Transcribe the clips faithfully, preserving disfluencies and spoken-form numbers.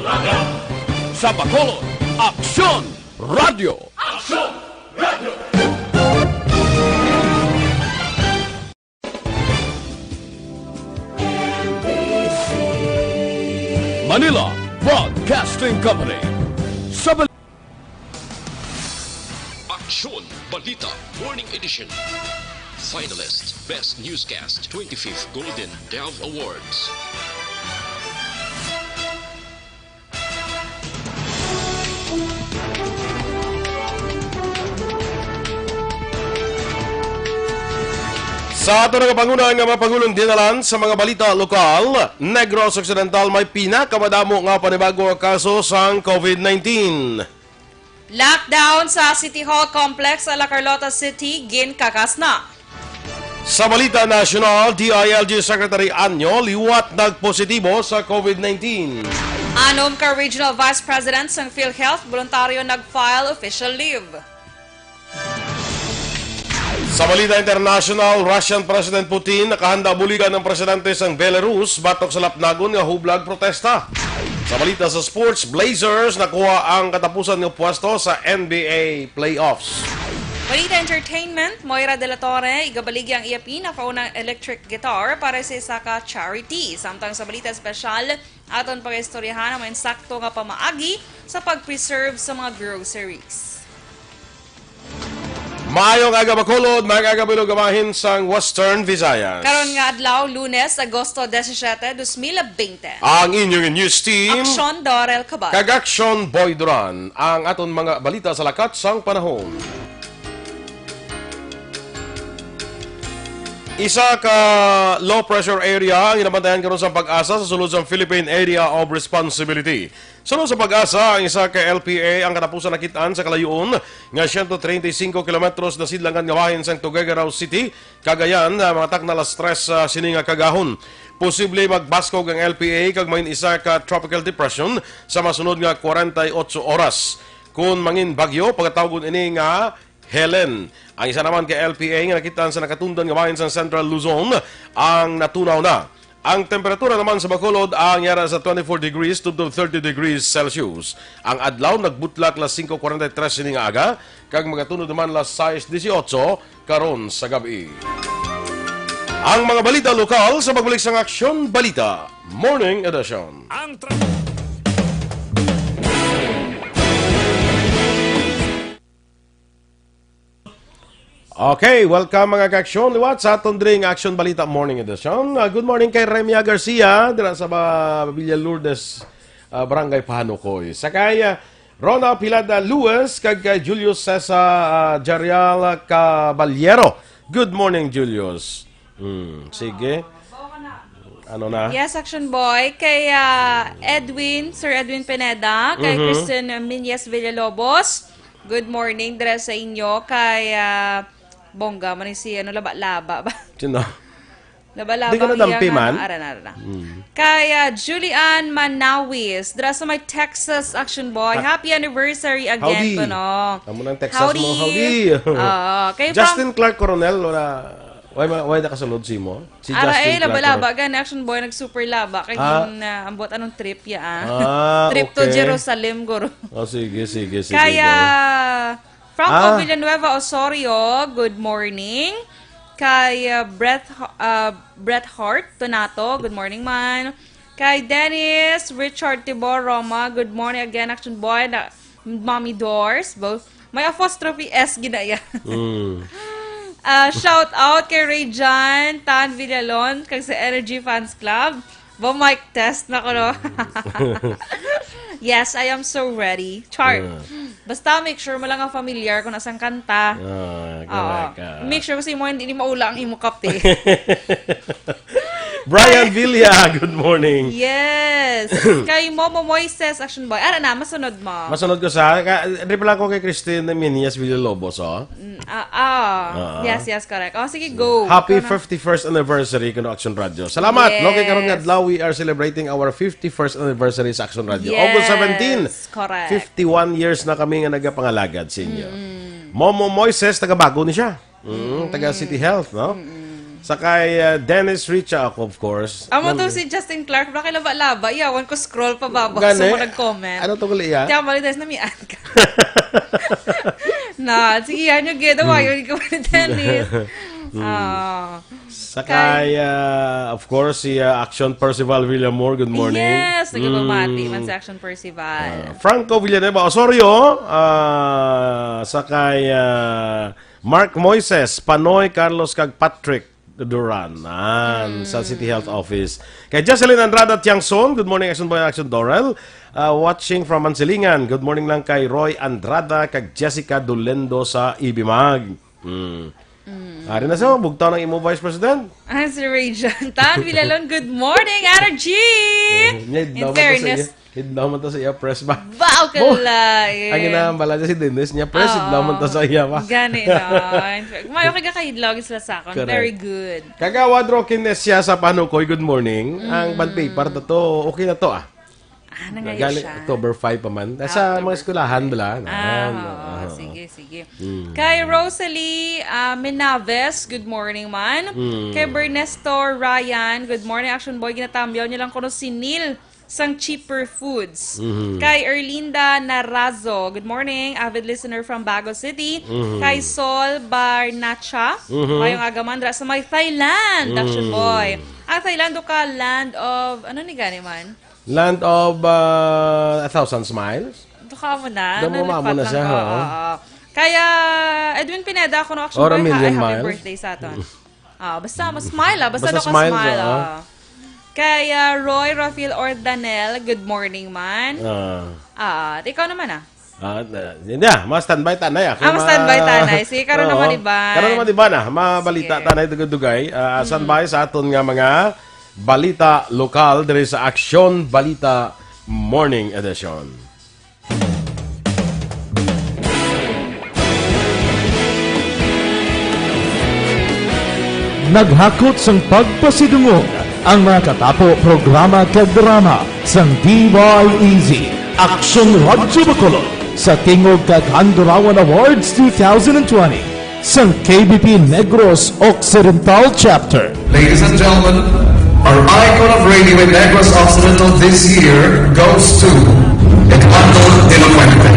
Sa Bacolod, Aksyon Radio. Manila Broadcasting Company. Sa bal- Aksyon Balita Morning Edition. Finalist, Best Newscast, twenty-fifth Golden Dove Awards. Sa ato nga panguna nga mga pangulong dinalan sa mga balita lokal, Negros Occidental may pinakamadamo nga panibago nga kaso sang COVID nineteen. Lockdown sa City Hall Complex sa La Carlota City, ginkakas na. Sa balita nasyonal, D I L G Secretary Anyo liwat nagpositibo sa COVID nineteen. Anom ka Regional Vice President sang PhilHealth voluntaryo nag-file official leave. Sa balita international, Russian President Putin nakahanda buligan ang presidente sang Belarus batok sa lapnagon nga hublag protesta. Sa balita sa sports, Blazers nakuha ang katapusan nga pwesto sa N B A playoffs. Balita entertainment, Moira de la Torre igabaligi ang iya pinakaunang electric guitar para sa isa ka charity. Samtang sa balita espesyal, aton pag-istoryahan ang mga insakto nga pamaagi sa pag-preserve sa mga groceries. Maayong aga, Bacolod, maayong aga, Bilog, bahin sang Western Visayas. Karon nga adlaw, Lunes, Agosto disisiete, dos mil bente. Ang inyong news team, Aksyon Dorel Cabal. Kag Aksyon Boy Duran, ang aton mga balita sa lakat sang panahon. Isa ka low pressure area ang ginabantayan karon sa PAGASA sa sulod sa Philippine Area of Responsibility. Suno sa PAGASA, ang isa ka L P A ang katapusan nakit-an sa kalayo-on nga siyento treinta y cinco kilometros na sidlangan nga bahin sang Tuguegarao City, Cagayan, ah, mga takna alas tres, ah, sini nga kaagahon. Posible magbaskog ang L P A kag mangin isa ka tropical depression sa masunod nga kwarenta y ocho oras. Kon mangin bagyo, pagatawgon ini nga Helen. Ang isa naman ka L P A nga nakit-an sa nakatundan nga bahin sang Central Luzon ang natunaw na. Ang temperatura naman sa Bacolod ang yara sa twenty-four degrees to thirty degrees Celsius. Ang adlaw nagbutlak las singko kwarenta y tres sini nga aga, kag magatunod naman las sais disiotso karon sa gab-i. Ang mga balita lokal sa pagbalik sang Aksyon Balita Morning Edition. Ang tra- Okay, welcome, mga kaaksyon. Liwat sa aton diri nga Aksyon Balita Morning Edition. Ah, good morning kay Remia Garcia, dira sa ba-, Villa Lourdes, ah, Barangay Pahanukoy. Sa kay, ah, Rona Pilada Luis, kag kay Julius Cesar, ah, Jarial Caballero. Good morning, Julius. Hmm, sige. Ano na? Yes, Action Boy. Kay, ah, Edwin, Sir Edwin Pineda, kay Mhm. Kristen Minyes Villalobos. Good morning, dira sa inyo. Kay, ah, bongga man si, ano, Laba-Laba ba? Sino? Laba-Laba Di ka ang nadampi iyang, man? ano, ara na, ara na. Mm. Kay, ah, Julian Manawis, dira sa may Texas, Action Boy. Ha- Happy anniversary again Howdy. Kuno. Amo nang Texas mo, Howdy. Howdy. Oo. Kay Justin from Clark Coronel, wala, why ma-, why nakasulod si mo? Si Ara, Justin eh, Clark laba-laba, Coronel. Gani, Action Boy, nag-super laba. Kay Ah. Hin, ah, ambot anong trip ya, ah. Ah, Trip to okay. Jerusalem, guro. Oh, sige, sige, sige, Kaya, go. Franco Ah. Villanueva Osorio, good morning. Kay, uh, Bret, uh, Bret Hart Donato, good morning man. Kay Dennis Richard Tibor Roma, good morning again, Action Boy, na, Mommy Dors, both. May apostrophe S ginaya. Mm. Uh, shout out kay Ray John Tan Villalon, kag sa Energy Fans Club. Ba, mic test na ko, no? Yes, I am so ready. Char. Yeah. Basta make sure mo lang nga familiar kung nasang kanta. Ah, Oo. Correct, ah. Make sure kasi mo hindi ni maula ang imo kape. Brian Villa, good morning. Yes. Kay Momo Moises, Action Boy. Ara na, masunod mo. Masunod ko sa, ka, reply ko kay Christine Minias Villalobos, oh. Mm, ah, ah. Ah. Yes, yes, correct. Oh, sige, go. Happy Ikaw na. fifty-first anniversary kuno Action Radio. Salamat, no? Kay karon nga Yes. adlaw, we are celebrating our fifty-first anniversary sa Action Radio. Yes, August seventeen, correct. fifty-one years na kami nga nagapangalagad sa inyo. Mm. Momo Moises, taga Bago ni siya. Mm, Mm. taga City Health, no? Mm. Sa kay, ah, Dennis Richak, of course. Amo to Nam- si Justin Clark, baka laba-laba. Iyawan ko scroll pa baba. Gani? Sa mga nag-comment. Ano to kuli iya? Tiyan, bali, Dennis, namian ka. Na, sige, yan yung ginawa, yun ko ni Dennis. Ah. Sa kay, ah, of course, si, ah, Action Percival Villamor, good morning. Yes, nagpamati Mm. man sa Action Percival. Ah, Franco Villanueva Osorio, ah, sa kay, ah, Mark Moises, Panoy, Carlos, kag Patrick Duran, nan, sa City Health Office. Kay Jocelyn Andrada Tiangson, good morning, Action Boy, Action Dorel. Ah, watching from Mansilingan, good morning lang kay Roy Andrada, kag Jessica Dolendo sa Ibimag. Mm. Ari na sa, bugtaw ng imo Vice President. Ah, si Ray John Tan Villalon, good morning, Energy! Eh, niya, In daw man to sa fairness, iya, hidlaw man to sa iya press ba? Wow, Oh, kalay! Ang ginahambala niya si Dennis niya, press, Oo. hidlaw man to sa iya ba? Gani, no? In fact, mayo kay kakahidlaw, sila sa akon. Correct. Very good. Kagawad Rocky Nesia sa Panukoy, good morning. Ang Mm. bond paper to, to, okay na to, ah. Ah, nangayo Gali, siya. October five pa man. Ah, Sa mga October eskwelahan, five. bala. Ah, Ayan, oo, oo. sige, sige. Mm. Kay Rosalie, ah, Menaves, good morning man. Mm. Kay Bernesto Ryan, good morning, Action Boy. Ginatambyaw niya lang kuno si Neil sang Cheaper Foods. Mhm. Kay Erlinda Narazo, good morning, avid listener from Bago City. Mhm. Kay Sol Barnacha, Mhm. mayong aga man dra sa may Thailand, Action Mm. Boy. Ang Thailand, do ka land of, ano ni gani man? Land of, uh, a thousand smiles? Duha mo na. Duha mo Nalipat mo na lang siya, ko. oo. Oo. Kaya, Edwin Pineda, ako no, Action Or a Boy, ha, million ay, happy miles. birthday sa aton. Ah, basta mo smile, ah. Basta Basta daw ka smile, smile, oo. ah. Kaya, Roy Rafael Ordanel, good morning man. Ah. Ah, ikaw naman, ah. Ah, na, yun na. Ma-standby ta na, ya. Ah, ma-standby ta na. Sige, karon Oo. naman, Iban. Karon naman, Iban, ah. Mabalita Sige. ta na, dugay-dugay. Ah, Mm. standby sa aton nga mga balita lokal diri sa Aksyon Balita Morning Edition. Naghakot sang pagpasidungog ang mga katapo programa kag drama sang D Y E Z, Aksyon Radyo Bacolod, sa tingog kag Handurawan Awards two thousand twenty sang K B P Negros Occidental Chapter. Ladies and gentlemen, our icon of radio in Negros Occidental this year goes to Eduardo de la Fuente.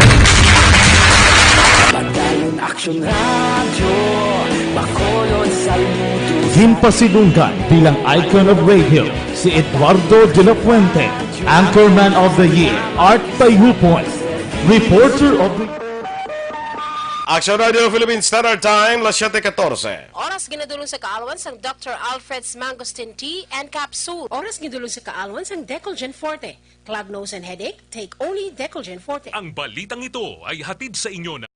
Padayon Aksyon Radyo, Bacolod, Salud. Ginpasidunggan bilang icon of radio si Eduardo de la Fuente, Anchorman of the Year, Art Tayupon, Reporter of the Aksyon Radio Philippine Standard Time, las siete catorce. Oras ginadulong sa kaalwan sang Doctor Alfred's Mangosteen Tea and Capsule. Oras ginadulong sa kaalwan sang Decolgen Forte. Clog nose and headache? Take only Decolgen Forte. Ang balitang ito ay hatid sa inyo ng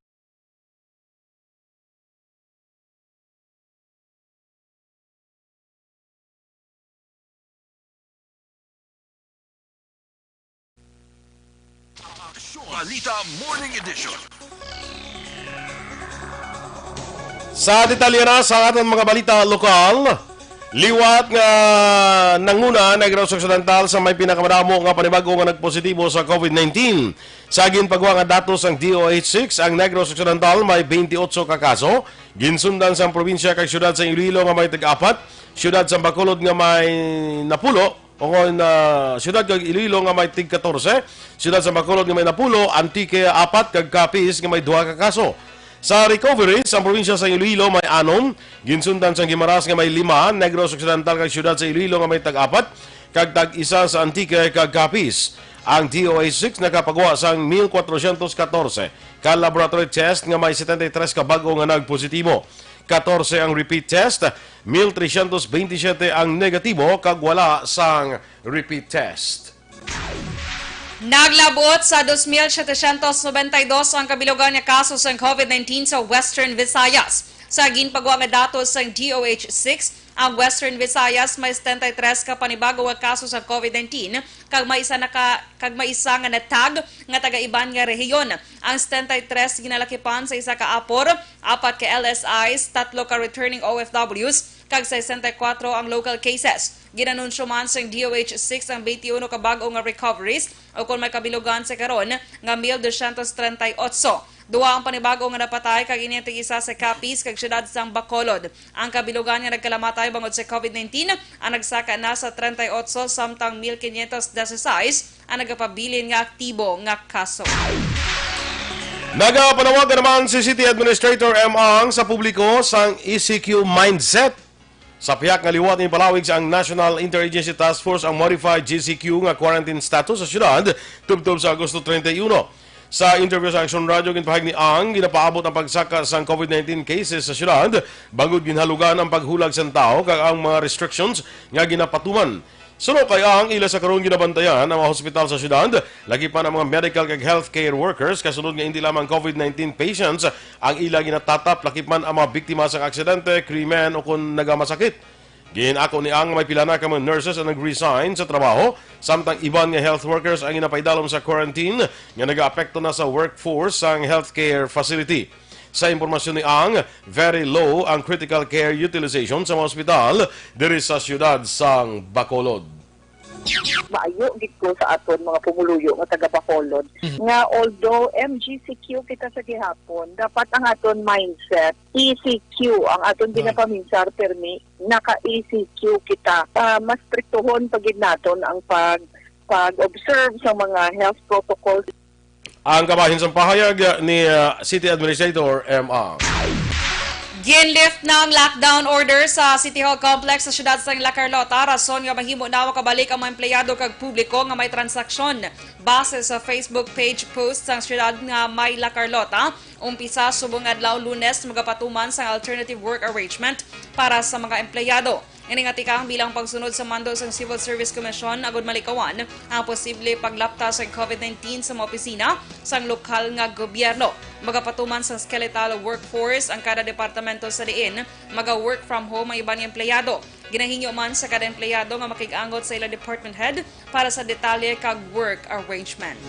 Balita Morning Edition. Sa detalye na sa aton mga balita lokal, liwat nga nanguna Negros Occidental sa may pinakamadamo nga panibago nga nagpositibo sa COVID nineteen. Sa ginpagwa nga datos sang D O H six, ang Negros Occidental may twenty-eight ka kaso, ginsundan sang probinsya kag siyudad sa Iloilo nga may tag-apat, siyudad sa Bacolod nga may napulo, o kon, ah, siyudad kag Iloilo nga may tig katorse, siyudad sa Bacolod nga may napulo, Antique apat, kag Capiz nga may duha ka kaso. Sa recoveries, ang probinsya sa Iloilo may anom, ginsundan sang Guimaras nga may lima, Negros Occidental kag siyudad sa Iloilo nga may tag-apat, kag tag-isa sa Antique kag Capiz. Ang D O H six nakapagwa sang mil kwatrosyentos katorse ka laboratory test nga may setenta y tres ka bag-o nga nagpositibo. Katorse ang repeat test, mil tresyentos bente siyete ang negatibo kag wala sang repeat test. Naglab-ot sa dos mil setecientos noventa y dos ang kabilugan nga kaso sang COVID nineteen sa Western Visayas. Sa ginpagwa nga datos sang D O H six, ang Western Visayas may setenta y tres ka panibago nga kaso sa COVID nineteen, kag may isa na ka, kag may isa nga natag nga taga iban nga rehiyon. Ang setenta y tres ginalakipan sa isa ka apor, apat ka L S Is, tatlo ka returning O F Ws, kag sesenta y kuwatro ang local cases. Ginanunsyo man sang D O H six ang twenty-uno ka bag-o nga recoveries, o kon may kabilugan sa karon nga mil dosyentos trenta y otso. Duha ang panibago nga napatay, kag ini ang tig-isa sa Capiz kag siyudad sang Bacolod. Ang kabilugan nga nagkalamatay bangod sa COVID nineteen ang nagsaka na sa treinta y ocho, samtang mil quinientos dieciséis ang nagapabilin nga aktibo nga kaso. Nagapanawag naman si City Administrator M. Ang sa publiko sang E C Q Mindset. Sa pihak nga liwat, ginpalawig sang National Interagency Task Force ang modified G C Q nga quarantine status sa siyudad tubtob sa Agosto treinta y uno. Sa interview sa Aksyon Radyo, ginpahayag ni Ang, ginapaabot ang pagsaka sang COVID nineteen cases sa siyudad, bangod ginhalugan ang paghulag sang tawo kag ang mga restrictions nga ginapatuman. Suno kay Ang, ila sa karon ginabantayan ang mga hospital sa siyudad, lakip man ang mga medical kag healthcare workers, kasunod nga indi lamang COVID nineteen patients ang ila ginatatap, lakip man ang mga biktima sang aksidente, krimen, o kon nagamasakit. Gin-ako ni Ang nga may pila na ka mga nurses ang nag-resign sa trabaho, samtang iban nga health workers ang ginapaidalom sa quarantine nga nagaapekto na sa workforce sang healthcare facility. Sa impormasyon ni Ang, very low ang critical care utilization sa mga ospital diri sa siyudad sang Bacolod. Maayo gid ko sa aton mga pumuluyo nga taga Bacolod, mhm, nga although M G C Q kita sa gihapon, dapat ang aton mindset, E C Q ang aton, ah, ginapaminsar, permi naka-E C Q kita. Ah, mas striktohon pa gid naton ang pag, pag-observe sa mga health protocols. Ang kabahin sang pahayag ni, ah, City Administrator M. Ang. Gin-lift na ang lockdown order sa City Hall Complex sa siyudad sang La Carlota, rason nga mahimo na makabalik ang mga empleyado kag publiko nga may transaksyon. Base sa Facebook page post sang siyudad nga may La Carlota, umpisa subong adlaw Lunes magapatuman sang alternative work arrangement para sa mga empleyado. Ini nga tikang bilang pagsunod sa mando sang Civil Service Commission agud malikawan ang posible paglapta sa COVID nineteen sa mga opisina sang lokal nga gobyerno. Magapatuman sang skeletal workforce ang kada departamento, sa diin maga-work from home ang iban nga empleyado. Ginahingyo man sa kada empleyado nga makig-angot sa ila department head para sa detalye kag work arrangement.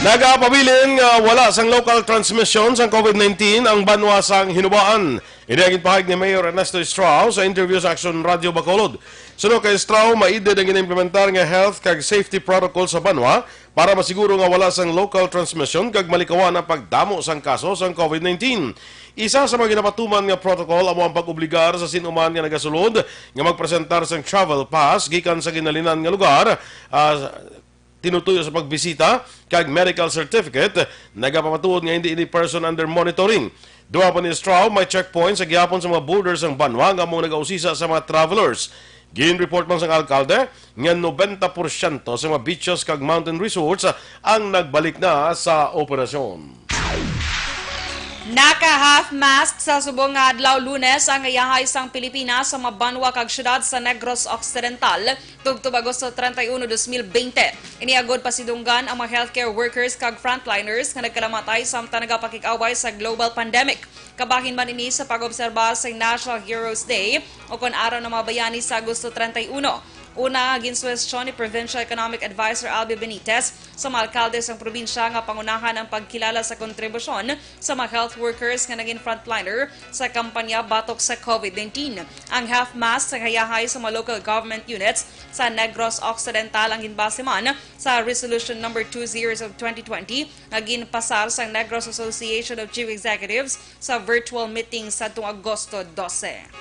Nagapabilin nga wala sang local transmission sang COVID nineteen ang banwa sang Hinubaan. Ini ang ginpahayag ni Mayor Ernesto Estrao sa interview sa Aksyon Radyo Bacolod. Suno kay Estrao, maidid ang gina-implementar nga health kag safety protocol sa banwa para masiguro nga wala sang local transmission kag malikawan ang pagdamo sang kaso sang COVID nineteen. Isa sa mga ginapatuman nga protocol amo ang pag-obligar sa sin-o man nga nagasulod nga magpresentar sang travel pass gikan sa ginhalinan nga lugar, ah, tinutuyo sa pagbisita kag medical certificate, nagapamatuod nga hindi ini person under monitoring. Duha pa ni Estrao, may checkpoint sa gihapon sa mga border sang banwa nga amo nagausisa sa mga travelers. Gin-report man sang alkalde nga nobenta porsyento sa mga beaches kag mountain resorts ang nagbalik na sa operasyon. Naka-half mast sa subong nga adlaw Lunes ang yahay sang Pilipinas sa mga banwa kag syudad sa Negros Occidental. Tubtob Agosto treinta y uno, dos mil veinte. Ini agod pasidunggan ang mga healthcare workers kag frontliners nga nagkalamatay samtang nagapakig-away sa global pandemic. Kabahin man ini sa pag-obserba sa National Heroes Day o kon Araw ng mga Bayani sa Agosto treinta y uno. Una, ginsuhestyon ni Provincial Economic Advisor Albi Benitez sa mga alkalde sang probinsya nga pangunahan ang pagkilala sa kontribusyon sa mga health workers nga naging frontliner sa kampanya batok sa COVID nineteen. Ang half mast sa hayahay sa mga local government units sa Negros Occidental ang ginbase man sa Resolution Number Two Series of twenty twenty nga ginpasar sang Negros Association of Chief Executives sa virtual meeting sadtong Agosto dose.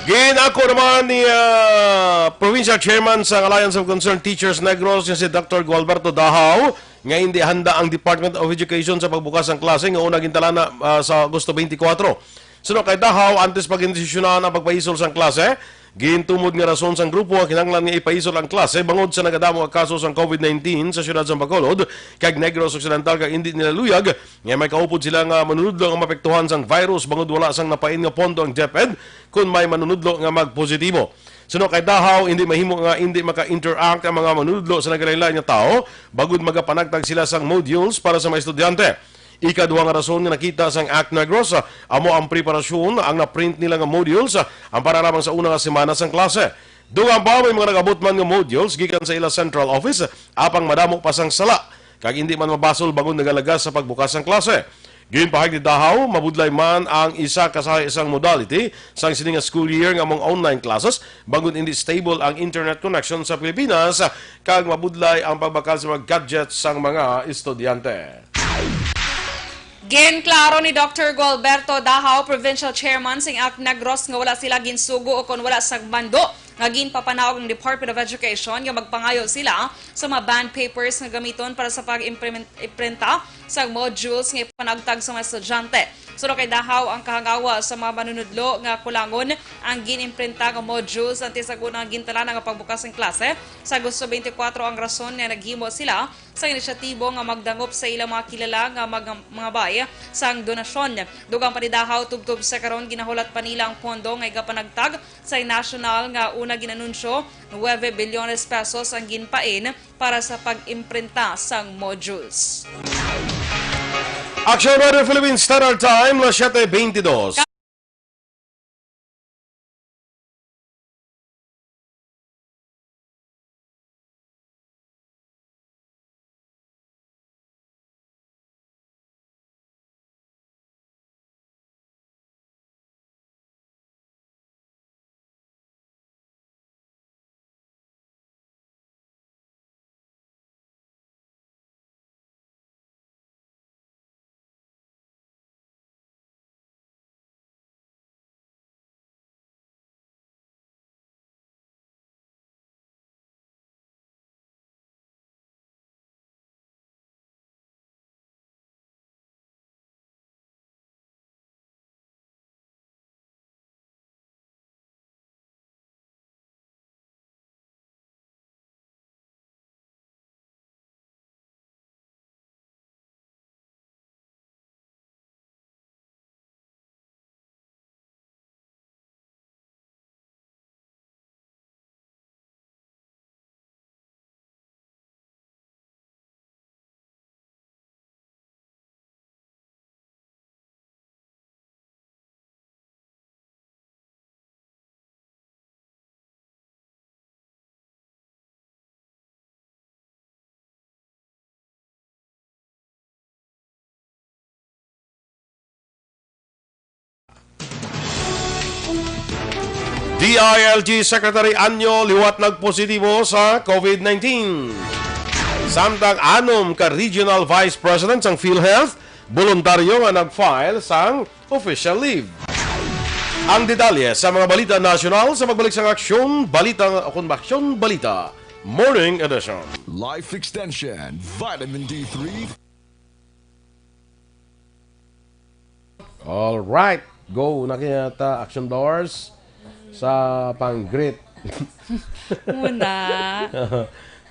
Gin-ako naman ni, ah, Provincial Chairman sang Alliance of Concerned Teachers Negros, nga si Doctor Gualberto Dahaw, nga hindi handa ang Department of Education sa pagbukas sang klase nga una gintalana, ah, sa Agosto twenty-four. Suno kay Dahaw, antes pa gindesisyonan ang pagpahisol sang klase, gintumod nga rason sang grupo nga kinahanglan nga ipahisol ang klase bangod sa nagadamo nga kaso sang COVID nineteen sa siyudad sang Bacolod kag Negros Occidental, kag hindi nila luyag nga may kaupod sila nga manunudlo nga maapektuhan sang virus bangod wala sang napain nga pondo ang DepEd kon may manunudlo nga magpositibo. Suno kay Dahaw, hindi mahimo nga hindi maka-interact ang mga manunudlo sa nagalain-lain nga tawo, bangod magapanagtag sila sang modules para sa mga estudyante. Ikaduha nga rason nga nakita sang ACT Negros, ah, amo ang preparasyon, ang na-print nila nga modules, ah, ang para lamang sa una nga semana sang klase. Dugang pa, may mga nag-abot man nga modules gikan sa ila central office, apang madamo pa sang sala, kag hindi man mabasol bangod nagalagas sa pagbukas sang klase. Ginpahayag ni Dahaw, mabudlay man ang isa ka sa isang modality sang sini nga school year nga among online classes, bangod hindi stable ang internet connection sa Pilipinas, kag mabudlay ang pagbakal sa mga gadgets sang mga estudyante. Ginklaro ni Doctor Gualberto Dahaw, Provincial Chairman sing ACT Negros, nga wala sila ginsugo o kon wala sa mando nga ginpapanaog ang Department of Education nga magpangayo sila sa mga bond papers nga gamiton para sa pag-implement-, imprinta sa modules nga ipanagtag sa mga estudyante. Suno kay Dahaw, ang kahangawa sa mga manunudlo nga kulangon ang gin-imprinta nga modules antes sa una nga gintalana nga pagbukas ng klase sa Agosto twenty-four. Ang rason nga naghimo sila sa inisyatibo nga magdangop sa ilang mga kilala nga mag-, mga bay sang donasyon. Dugang pa ni Dahaw, tubtob sa karon, ginahulat pa nila ang pondo nga igapanagtag sa national nga una ginanunsyo, nuebe bilyones pesos ang ginpain para sa pag-imprinta sang modules. Action Radio Philippines Standard Time, las siete veintidós. D I L G Secretary Anyo liwat nagpositibo sa COVID nineteen. Samtang anom ka Regional Vice President sang PhilHealth, boluntaryo nga nag-file sang official leave. Ang detalye sa mga balita nasyonal sa pagbalik sang Aksyon Balita, o kung Aksyon Balita Morning Edition. Life Extension, Vitamin D three. All right. Go na kaya ta, Action Doors, sa pang-greet. Muna.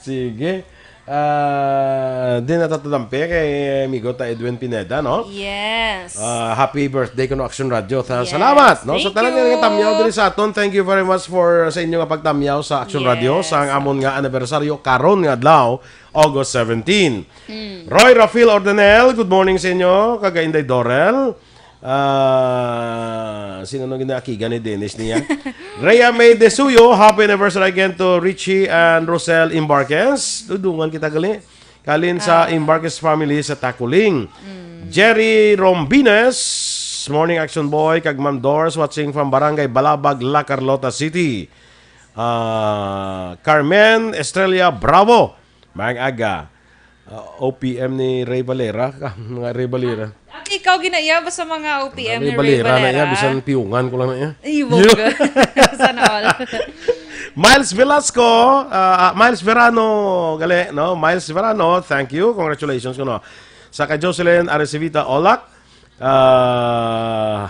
Sige. Ah, di na ta tadampi kay amigo ta Edwin Pineda, no? Yes. Ah, happy birthday kuno, Action Radio. Sa-, Yes. Salamat, no? Sa Thank tanan you. Nga tamyaw diri sa aton, thank you very much for sa inyo nga pagtamyaw sa Action Radio Yes. sa ang amon nga anibersaryo karon nga adlaw, August seventeen. Mm. Roy Rafael Ordenel, good morning sa inyo, kag Inday Dorel. Ah, sino nang ginaakigan ni Dennis niya? Rhea May De Suyo, happy anniversary again to Richie and Rosel Embarques. Dudungan kita gali. Kalin sa Ah. Embarques family sa Taculing. Mm. Jerry Rombines, morning, Action Boy, kag Ma'am Doris, watching from Barangay Balabag, La Carlota City. Ah, Carmen Estrella Bravo, maayong aga. Ah, O P M ni Ray Valera, mga Ray Valera. At ikaw ginaiya ba sa mga O P M Ray ni Ray Valera na iya, Valera? Bisan piyungan ko lang na iya. Ay, bongga. Sana all. Miles Velasco, ah, ah, Miles Verano, gali, no? Miles Verano, thank you, congratulations, kuno. Sa kay Jocelyn Arcevita Olak, ah,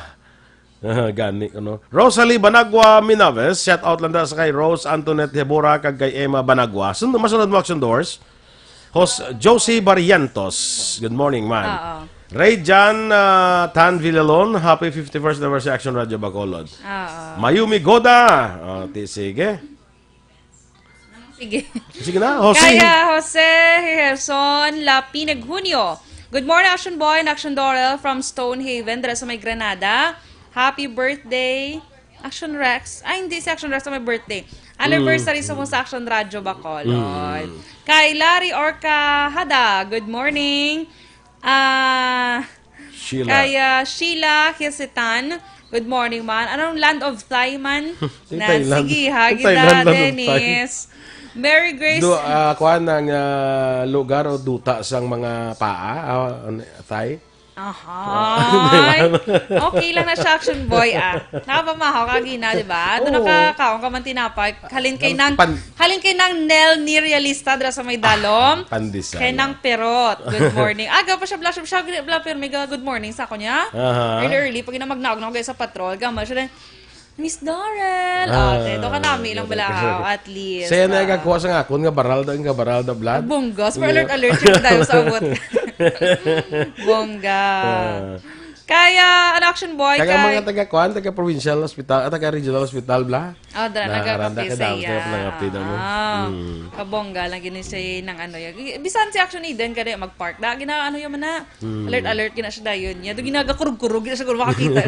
gani, ano? Rosalie Banagua Minaves, shout out lang da sa kay Rose Antoinette Hebora kag kay Emma Banagua. Sun-, masunod mo, Action Doors. Host Josie Barrientos, good morning, man. Oo. Ray Jan, ah, Tan Villalon, happy fifty-first anniversary, Action Radio Bacolod. Oo. Mayumi Goda, oh, ti, sige. Sige. Sige na, Jose. Kaya Jose Gerson Lapineg Junio. Good morning, Action Boy and Action Dorel from Stonehaven, dira sa may Granada. Happy birthday, Action Rex. Ay, hindi si Action Rex ang may birthday. Anniversary Mm. sa mo sa Action Radio Bacolod. Mm. Kay Larry Orca Hada, good morning. Ah, Sheila. Kay, ah, Sheila Hisitan, good morning, man. Anong land of Thai, man? Sa Na, Thailand. sige, ha, Sa gina, Thailand, land of Thai. Dennis. Mary Grace. Do, ah, kuan ang, ah, lugar o duta sang mga paa, ah, an-, Thai? Ahay. Okay lang na siya, Action Boy, ah. Nakapamahaw ka, gina, di ba? Doon Oo. nakakaon ka man tinapay. Halin kay Nang nang, pan- halin kay Nang Nel ni Realista, dira sa may dalom. Ah, pandesal. Kay Nang Perot. Good morning. Aga pa siya, blush up siya, blush up, pero may ga-, good morning sa ako niya. Aha. Early, early, pag ginamagnaog na ako sa patrol, gama siya rin, "Miss Dorel." Ah, Ah, teto ka nami lang grabe. balahaw, at least. Saya na Ah. yung kagkuha sa akon nga baral daw, yung kabaral daw, blood. Bongga. Super Yeah. alert, alert siya tayo sa abot. Bongga. Ah. Kaya, an Action Boy, Taga kay mga taga kuan, taga provincial hospital, ah, taga regional hospital, bla? Oh, dala, Na, nagkakape aranda ka sa daan, iya. sarap ng kape na mo. Ah, Mm. kabongga lang gini siya ng ano, yung, bisan si Action Eden, kada mag-park, da, gina, ano yun man na? Mm. Alert, alert, gina siya dayon niya. Doon ginagakurog-kurog, gina siya, makakita.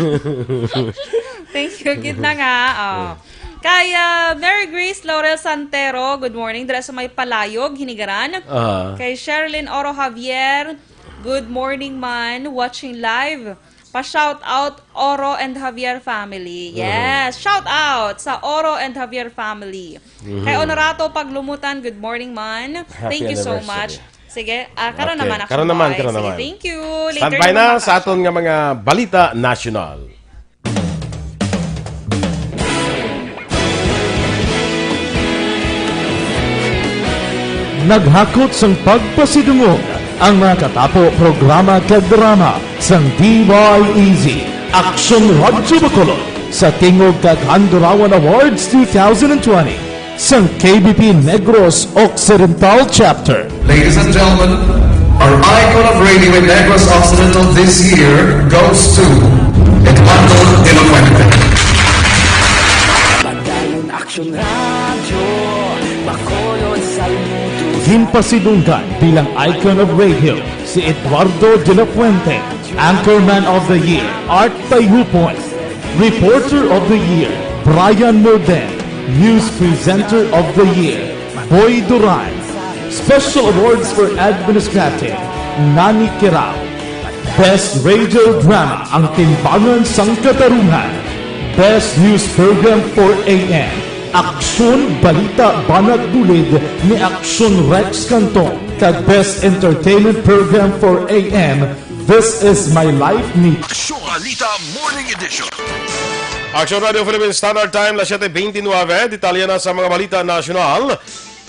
Thank you, gid na nga. Oh. Mm. Kay, ah, Mary Grace Laurel Santero, good morning. Dira sa may Palayog, Hinigaran. Ah. Kay Sherilyn Oro Javier, good morning, man. Watching live. Pa-shout out, Oro and Javier family. Mhm. Yes, shout out sa Oro and Javier family. Mhm. Kay Honorato Paglumutan, good morning, man. Happy Thank you so anniversary. much. Sige, ah, karon Okay, naman, karon Action naman, Boy. karon Sige, naman. thank you. Later Standby naman, na mga sa aton ka-action. nga mga balita nasyonal. Naghakot sang pagpasidungog ang mga katapo, programa kag drama sang D Y E Z, Aksyon Radyo Bacolod, sa tingog kag Handurawan Awards two thousand twenty sang K B P Negros Occidental Chapter. Ladies and gentlemen, our icon of radio in Negros Occidental this year goes to Eduardo de la Fuente. Padayon Aksyon Radyo, Bacolod, Salmuto. Ginpasidunggan bilang icon of radio si Eduardo de la Fuente, Anchorman of the Year, Art Tayupon, Reporter of the Year, Brian Murden, News Presenter of the Year, Boy Duran, Special Awards for Administrative, Nani Kirao, Best Radio Drama, Ang Timbangan sang Katarungan, Best News Program for A M, Aksyon Balita Banat Bulid ni Aksyon Rex Canton, kag Best Entertainment Program for A M, This Is My Life ni Aksyon Balita Morning Edition. Aksyon Radio Philippine Standard Time, las siete veintinueve. Detalye na sa mga balita nasyonal.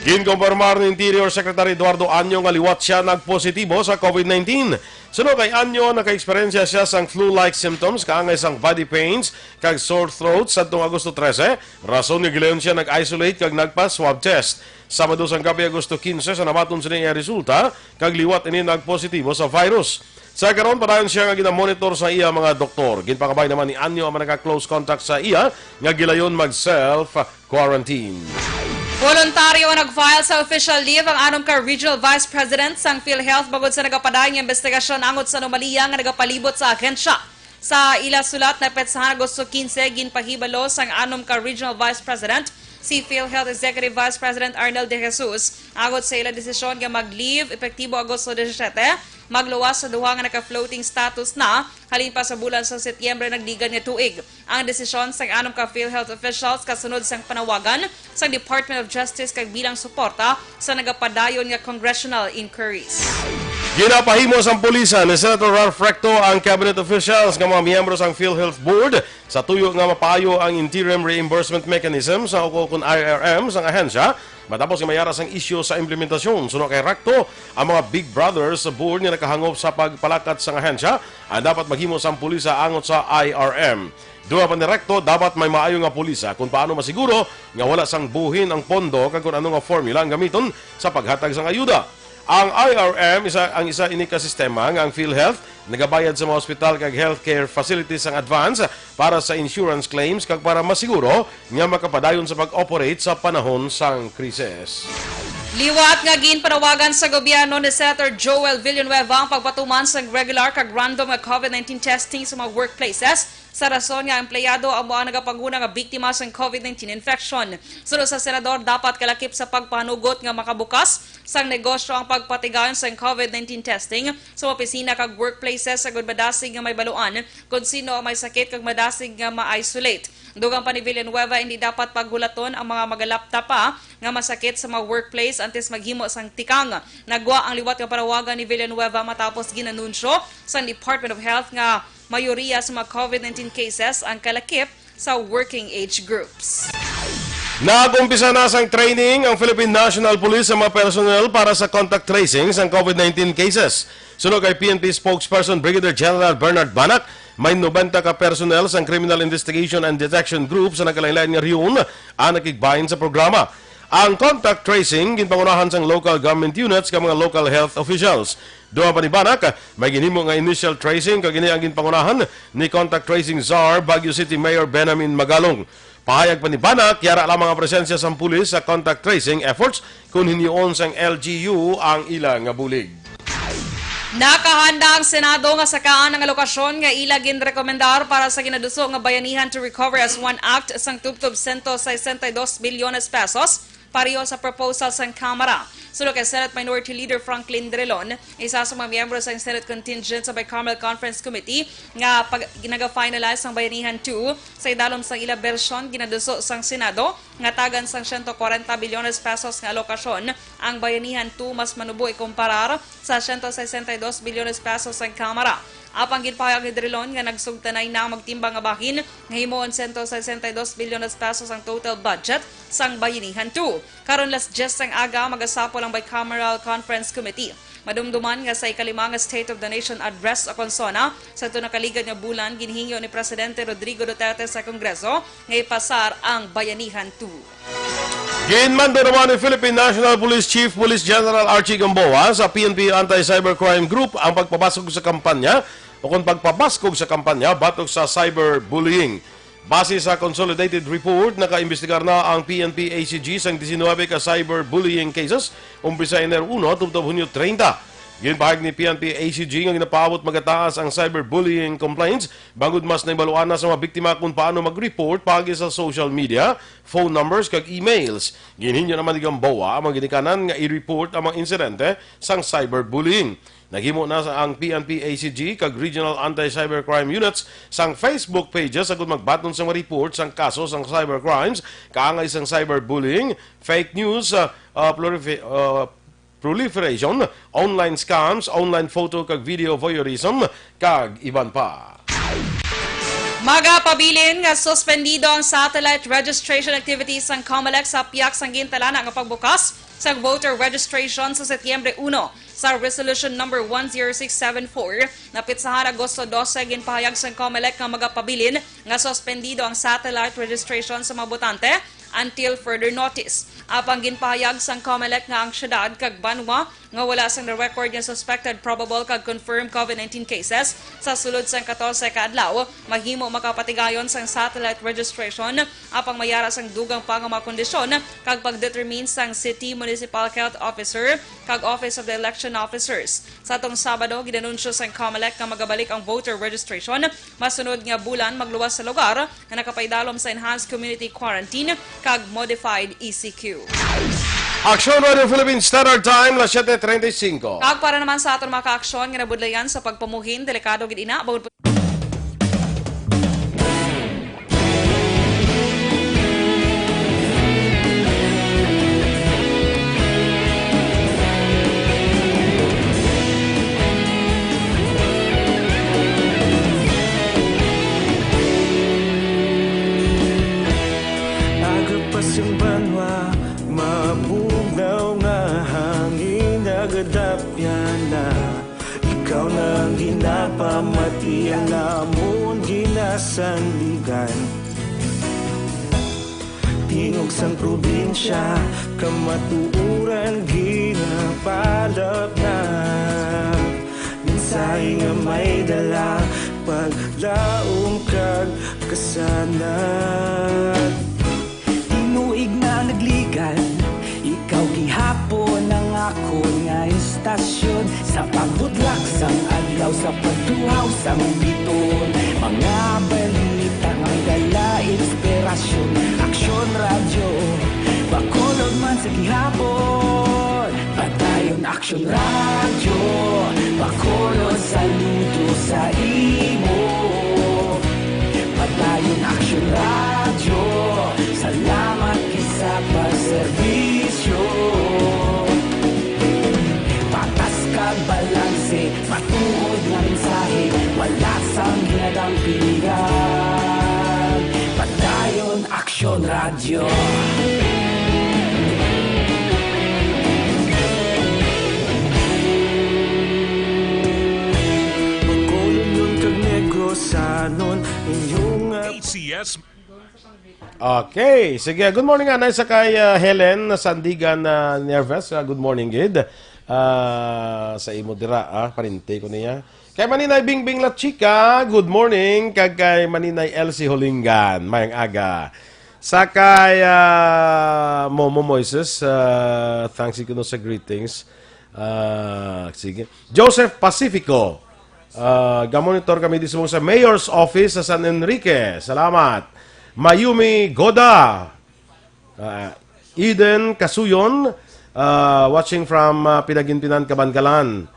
Ginkompormar ni Interior Secretary Eduardo Anyo nga liwat sia nagpositibo sa COVID nineteen. Suno kay Anyo, naka-eksperyensya sia sang flu-like symptoms, kaangay sang body pains kag sore throat sadtong Agosto trese, rason nga gilayon sia nag-isolate kag nagpa-swab test. Sabado sang gab-i, Agosto quince, sa nabaton sini iya resulta, kag liwat ini nagpositibo sa virus. Sa karon, padayon sia nga ginamonitor sa iya mga doktor. Ginpakabay naman ni Anyo ang mga naka-close contact sa iya nga gilayon mag-self-quarantine. Voluntaryo nga nag-file sa official leave ang anom ka Regional Vice President sang PhilHealth bangod sa nagapadayon nga investigasyon angot sa anomalya nga nagapalibot sa ahensya. Sa ila sulat na petsahan Agosto quince, ginpahibalo sang anom ka Regional Vice President, si PhilHealth Executive Vice President Arnel De Jesus, angot sa ila desisyon nga mag-leave epektibo Agosto disisiete, magluwas sa duha nga naka-floating status na halin pa sa bulan sa Setyembre nagligad nga tuig. Ang desisyon sang anom ka PhilHealth officials kasunod sang panawagan sang Department of Justice kag bilang suporta sa nagapadayon nga congressional inquiries. Ginapahimo sang pulisa ni Senator Ralph Recto ang cabinet officials nga mga miyembro sang PhilHealth Board sa tuyo nga mapaayo ang interim reimbursement mechanism sa ukon I R M sang ahensya, matapos nga may ara sang isyu sa implementasyon. Suno kay Recto, ang mga big brother sa board nga nakahangop sa pagpalakat sang ahensya ang dapat maghimo sang pulisa angot sa I R M. Dugang pa ni Recto, dapat may maayo nga pulisa kung paano masiguro nga wala sang buhin ang pondo kag kung ano nga formula ang gamiton sa paghatag sang ayuda. Ang I R M, isa, ang isa ini ka sistema nga ang PhilHealth nagabayad sa mga ospital kag healthcare facilities sang advance para sa insurance claims kag para masiguro nga makapadayon sa pag-operate sa panahon sang krisis. Liwat nga ginpanawagan sa gobyerno ni Senator Joel Villanueva ang pagpatuman sang regular kag random nga COVID nineteen testing sa mga workplaces. Sa rason nga empleyado amo ang nagapanguna nga biktima sang COVID nineteen infection. Suno sa senador, dapat kalakip sa pagpanugot nga makabukas sang negosyo ang pagpatigayon sang COVID nineteen testing sa opisina kag workplaces, agud madasig nga mahibaluan kon sino ang may sakit kag madasig nga ma-isolate. Dugang pa ni Villanueva, hindi dapat paghulaton ang mga magalapta pa nga masakit sa mga workplace antes maghimo sang tikang. Nagwa ang liwat nga panawagan ni Villanueva matapos ginanunsyo sang Department of Health nga mayoriya sa mga COVID nineteen cases ang kalakip sa working age groups. Nag-umpisa na sang training ang Philippine National Police sa mga personnel para sa contact tracing sang COVID nineteen cases. Suno kay P N P spokesperson Brigadier General Bernard Banac, may nobenta ka personnel sang Criminal Investigation and Detection Group sa nagkalain-lain nga rehiyon ang nakigbahin sa programa. Ang contact tracing ginpangunahan sang local government units kag mga local health officials. Dugang pa ni Banac, may ginhimo nga initial tracing kag ini ang ginpangunahan ni contact tracing czar Baguio City Mayor Benjamin Magalong. Pahayag pa ni Banac, yara lamang ang presensya sang pulis sa contact tracing efforts kon hinyoon sang L G U ang ila nga bulig. Nakahanda ang Senado nga sakaan ang alokasyon nga ila ginrekomendar para sa ginaduso nga Bayanihan to Recover as One Act sang tubtob sento sesenta y dos bilyones pesos, pareho sa proposal sang Kamara. Suno kay Senate Minority Leader Franklin Drilon, isa sa mga miyembro sang Senate Contingent sa Bicameral Conference Committee nga pag, naga-finalize ang Bayanihan two, sa idalom sang ila bersyon, ginaduso sang Senado nga tagan sang sento kwarenta bilyones pesos nga alokasyon ang Bayanihan two, mas manubo ikumparar sa sento sesenta y dos bilyones pesos sang Kamara. Apang ginpahayag ni Drilon nga nagsugtanay na ang magtimbang nga bahin nga himuon sento sesenta y dos bilyones pesos ang total budget sang Bayanihan two. Karon, las dyes sang aga, magasapol ang Bicameral Conference Committee. Madumduman nga sa ikalima nga State of the Nation Address o kon SONA, sa ito nakaligad nga bulan, ginhingyo ni Presidente Rodrigo Duterte sa Kongreso nga ipasar ang Bayanihan two. Ginmando naman ni Philippine National Police Chief Police General Archie Gamboa sa P N P Anti-Cybercrime Group ang pagpabaskog sa kampanya o kon pagpabaskog sa kampanya batok sa cyberbullying. Base sa consolidated report, nakaimbestigar na ang P N P A C G sang diecinuebe ka cyberbullying cases umpisa Enero uno tubtob Hunyo treinta. Ginpahayag ni P N P A C G nga ginapaabot magataas ang cyberbullying complaints, bangod mas nahibaluan na sa mga biktima kung paano mag-report paagi sa social media, phone numbers, kag emails. Ginhingyo naman ni Gamboa ang mga ginikanan nga i-report ang mga insidente sang cyberbullying. Naghimo na sa ang P N P A C G kag Regional Anti-Cybercrime Units sang Facebook pages agud magbaton sa mga report sang kaso sang cybercrimes, kaangay sang cyberbullying, fake news, ah, ah, prolife-, ah, proliferation, online scams, online photo kag video voyeurism, kag iban pa. Magapabilin nga suspendido ang satellite registration activities sang Comelec sa pihak sang gintalana nga pagbukas sang voter registration sa Setyembre uno. Sa Resolution Number one zero six seven four, napitsahan Agosto dose, ginpahayag sang Comelec nga magapabilin nga suspendido ang satellite registration sa mga botante until further notice. Apang ginpahayag sang Comelec nga ang siyudad kag banwa nga wala sang na-record nga suspected, probable, kag confirmed COVID nineteen cases sa sulod sang katorse ka adlaw, mahimo makapatigayon sang satellite registration, apang mayara sang dugang pa nga mga kondisyon kag pag-determine sang city municipal health officer kag Office of the Election Officers. Sa atong Sabado, ginanunsyo sang Comelec nga magabalik ang voter registration masunod nga bulan magluwas sa lugar nga nakapaidalom sa enhanced community quarantine kag modified E C Q. Aksyon Radio Philippines Standard Time, las siete treinta y cinco. Kag para naman sa aton mga kaaksyon nga nabudlayan sa pagpamuhin, delikado gid ina, bangod Agapas ang banwa, mabugnaw nga hangin, nagadapyan na. Ikaw na ang ginapamati, ang amon ginasandigan. Tingog sang probinsya, kamatuoran ginapalapnap. Mensahe nga may dala, paglaom kag kasanag. Tinuig na nagligad, ikaw gihapon ang akon nga istasyon. Sa pagbutlak sang adlaw, sa pagtuhaw sang biton, mga balita nga dala inspirasyon. Aksyon Radyo, Bacolod man sa gihapon. Action Radio, Bacolod, saludo sa imo. Padayon Action Radio, salamat kay sa pagserbisyo. Patas kag balanse, matuod nga mensahe, wala sang ginadang pilihan. Padayon Action Radio. Bacolod kag Negros, sanon inyong, ah, A C S. Okay, sige. Good morning, anay sa kay, ah, Helen Sandigan, ah, Nerves. Ah, good morning, gid. Ah, sa imo dira, ah, parente ko niya. Kay Maninay Bingbing La Chica, good morning. Kag kay Maninay Elsie Holingan, mayang aga. Sa kay, ah, Momo Moises, ah, thanks kuno sa greetings. Ah, sige. Joseph Pacifico, ah, gamonitor kami di subong sa Mayor's Office sa San Enrique. Salamat. Mayumi Goda, ah, Eden Kasuyon, ah, watching from, ah, Pinaginpinan, Kabankalan.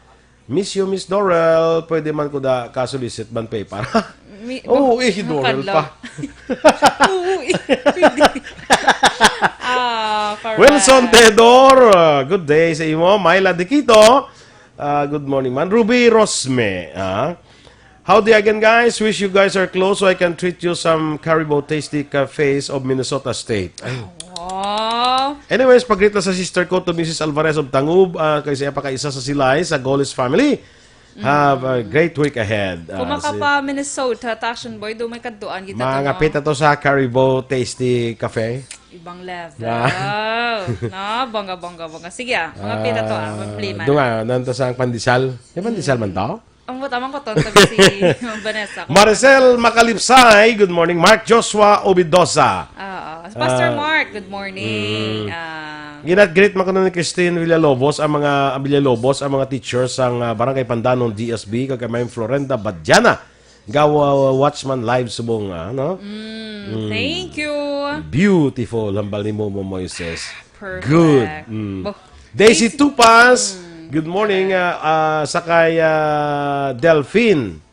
Miss you, Miss Dorel. Pwede man ko da ka-solicit ban paper? Mi-, Oo, eh, si Dorel kadlaw pa. Oo, eh, pwede. Ah, correct. Wilson Teodoro, good day sa imo. Myla Diquito, ah, good morning man. Ruby Rosme, ah. Howdy again, guys. Wish you guys are close so I can treat you some Caribou Tasty Cafes of Minnesota State. Ay. Aw. Anyways, pagreet sa sister ko to Missus Alvarez of Tangub, ah, kay siya pa kaisa sa Silay sa Goles family. Have a great week ahead. Kung Ah, si makapa Minnesota, ta Action Boy, do may kadtuan kita to, mga no? Pita to sa Caribou Tasty Cafe. Ibang level. Ah. No, bongga, bongga, bongga. Sige, ah. Mga pita to, ah. Ah, Mag-play man. Dunga, nanto sa pandesal. May pandesal man to? Ang buta man ko to, tabi si Vanessa ko. Maricel Macalipsay, good morning. Mark Joshua Obidosa. Oo. Pastor Ah, Mark, good morning. mm. Ah, Ginat-greet man kuno ni Christine Villalobos ang mga, ang Villalobos, ang mga teachers sang, ah, Barangay Pandanon D S B, kag kay Ma'am Florenda Badiana. Gawa Watchman Live subong, ah, no? Mm, Mm. thank you. Beautiful, hambal ni Momo Moises. Perfect. Good. Mm. Bo-, Daisy Daisy Tupas, Mm. good morning, ah, ah, sa kay, ah, Delphine,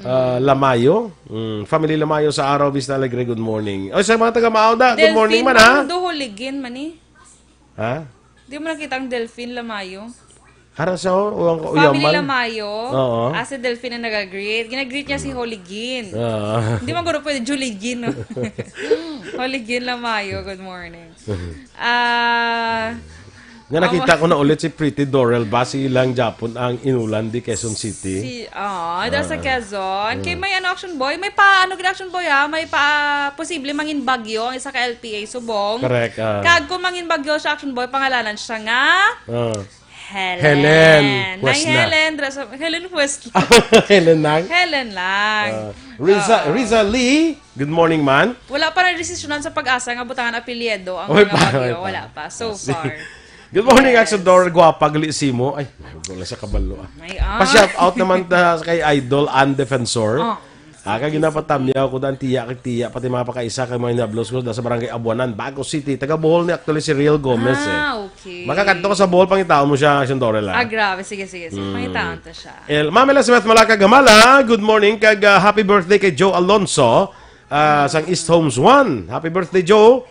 ah, Mm. Lamayo. Mm, family Lamayo sa Araw, Vista Alegre, good morning. O, sa mga taga Maauda, good morning Delphine man, ha? Mando Holigin man, eh. Ha? Di mo nakita ang Delphine Lamayo? Ara sa, o, o ang Family Uyaman? Lamayo. Oo. Ah, si Delphine ang nag-greet. Gina-greet niya si Holigin. Oo. Hindi man guro pwede, Juligin, no? Holigin Lamayo, good morning. Ah, Nga nakita awa- ko na ulit si Pretty Dorel ba, si ilang Japon ang inulan di Quezon City. Si, ah, da sa Ah. Quezon. Kay Mm. may ano, Action Boy, may pa, ano gid, Action Boy, ha? May pa, posible mangin bagyo ang isa ka L P A subong. Correct, ah. Kag kung mangin bagyo siya, Action Boy, pangalanan siya nga Ah. Helen. Helen. Nay Huesna. Helen, dra sa, Helen Huesna. Helen lang? Helen lang. Ah, Riza, Oo. Riza Lee, good morning, man. Wala pa na desisyonan sa PAGASA nga butangan apelyido ang Oy, mga pa, bagyo. oy, pa. Wala pa, so Ah, si-, far. Good morning, Yes. Action Dorel. Gwapa gali si mo. Ay, wala sa kabalo, ah. Ay, ah. Pa-shout out naman ta sa kay Idol Ann Defensor. Oh. Ah, kay ginapatamyaw ko dan tiya kag tiya, pati mga pakaisa kay mga hinablos ko da sa Barangay Abuanan, Bago City. Taga Bohol ni actually si Real Gomez, eh. Ah, okay. Makakadto ka sa Bohol, pangitaon mo siya, Action Dorel, ah. Ah, grabe. Sige, sige, sige. Mm. Pangitaon to siya. El, Ma'am Elizabeth Malaka Gamala, good morning, kag, ah, happy birthday kay Joe Alonso, ah, sang East Homes One. Happy birthday, Joe.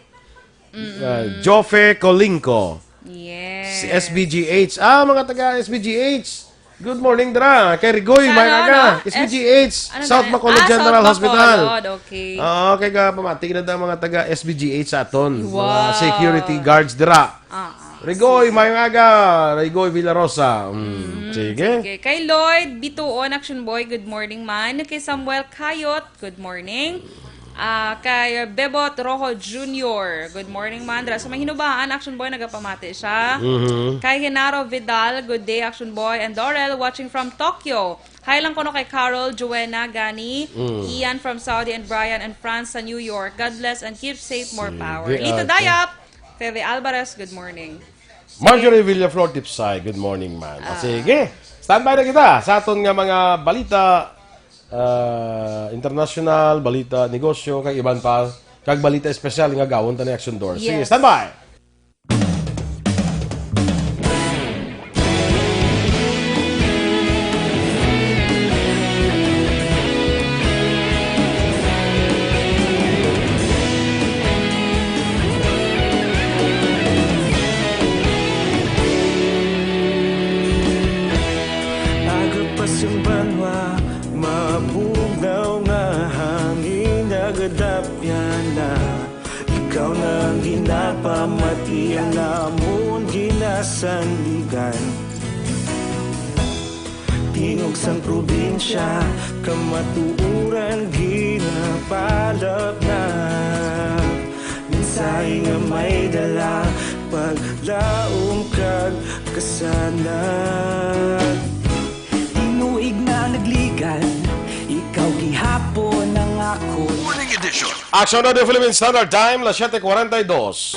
Mm-mm. Ah, Jofe Colingco. Yes. Si S B G H. Ah, mga taga S B G H. Good morning, dira. Kay Rigoy, Sa may ano, aga. ano? S B G H, ano South na? Bacolod Ah, General South Hospital. Bacolod, okay. Ah, okay, ka, pamati na daw mga taga S B G H sa aton. Mga Wow. security guards dira. Ah, ah. Rigoy, Sige. may aga. Rigoy Villarosa. Mm, Mm, sige. sige. Kay Lloyd Bituon, Action Boy, good morning, man. Kay Samuel Kayot, good morning. Ah, kay Bebot Rojo Junior, good morning, man. Dira sa may Hinubaan, Action Boy, nagapamati siya. Mhm. Kay Genaro Vidal, good day, Action Boy and Dorel, watching from Tokyo. Hi lang kuno kay Carol, Joanna, Gani, Mm. Ian from Saudi, and Brian and France sa New York. God bless and keep safe, more Sige, power. Lito ate. Dayap, Feve Alvarez, good morning. Marjorie Villaflor Tipsay, good morning, man. Ah. Sige, standby na kita sa aton nga mga balita, ah, international, balita negosyo, kag iban pa, kag balita espesyal nga gawon ta ni Action Door. Sige, Yes. standby! Sanligan. Tingog sang probinsya, kamatuoran ginapalapnap. Mensahe nga may dala, paglaom kag kasanag. Tinuig na nagligan, ikaw gihapon ang ako. Morning edition. Action Radio Philippine Standard Time, las siete cuarenta y dos.